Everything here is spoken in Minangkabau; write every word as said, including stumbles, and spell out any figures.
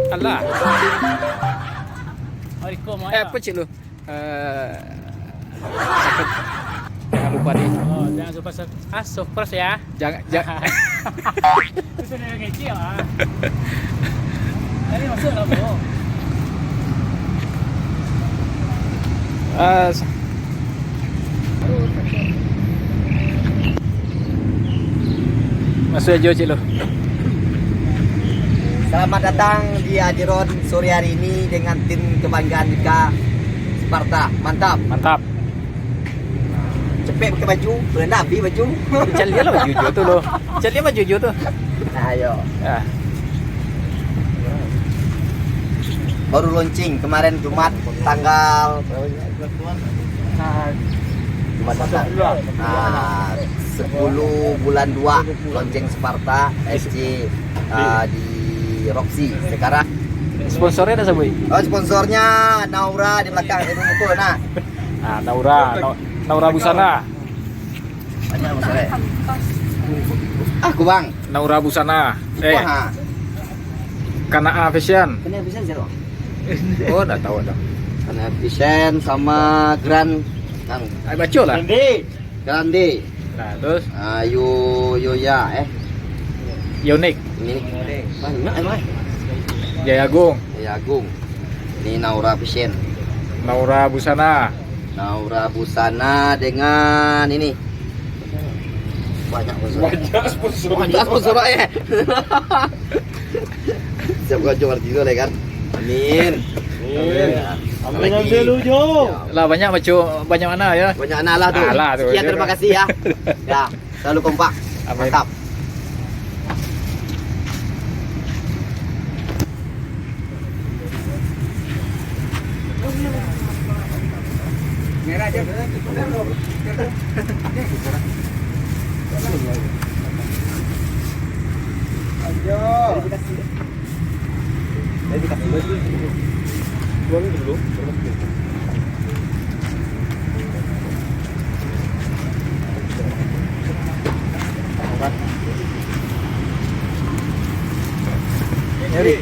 Alah. Assalamualaikum. Eh, apa cik lu? Eh, apa? Jangan lupa di. Oh, jangan lupa sub-, ah, subscribe ya. Jangan, ja- Itu sudah ngecil ah. Tadi masuk lah, bro. Ah, s- Masuk aja, Cik, lo. Selamat datang di Adiron sore hari ini dengan tim kebanggaan kita, Sparta. Mantap. Mantap. Cepek pakai baju, berendah habis baju. Caliak lah baju jo tu lo. Caliak baju jo tu. Ayo. Ya. Baru launching kemarin Jumat tanggal Jumat datang. Ah, sepuluh bulan dua, launching Sparta F C, ah, di Roxy sekarang. Sponsornya ada siapa? Oh, sponsornya Naura di belakang, saya pukul, nah. Ah, Naura, Nau-, Naura Busana. Banyak masalah. Aku, Bang. Naura Busana. Eh. Wah. Kanaa Fashion. Kanaa Fashion siapa? Oh, ndak tahu dah. Kanaa Fashion sama Grand, Bang. Ah, baco lah. Grande. Nah, terus? Ah, Yo, Yo, ya, eh. Yonik. Ini banyak emang. Jaya Agung. Jaya Agung. Ini Naura Fashion. Naura Busana. Naura Busana dengan ini. Banyak sponsor. Banyak sponsor. Banyak sponsor, eh. Siap gua jual dulu lah kan. Amin. Amin. Amin. Amin. Amin. Amin. Amin. Lah, banyak maco, banyak mana ya? Banyak anak lah tu. Alah tu. Sekian, terima kasih ya. Ya. Selalu kompak. Amin. Mantap. Jadi,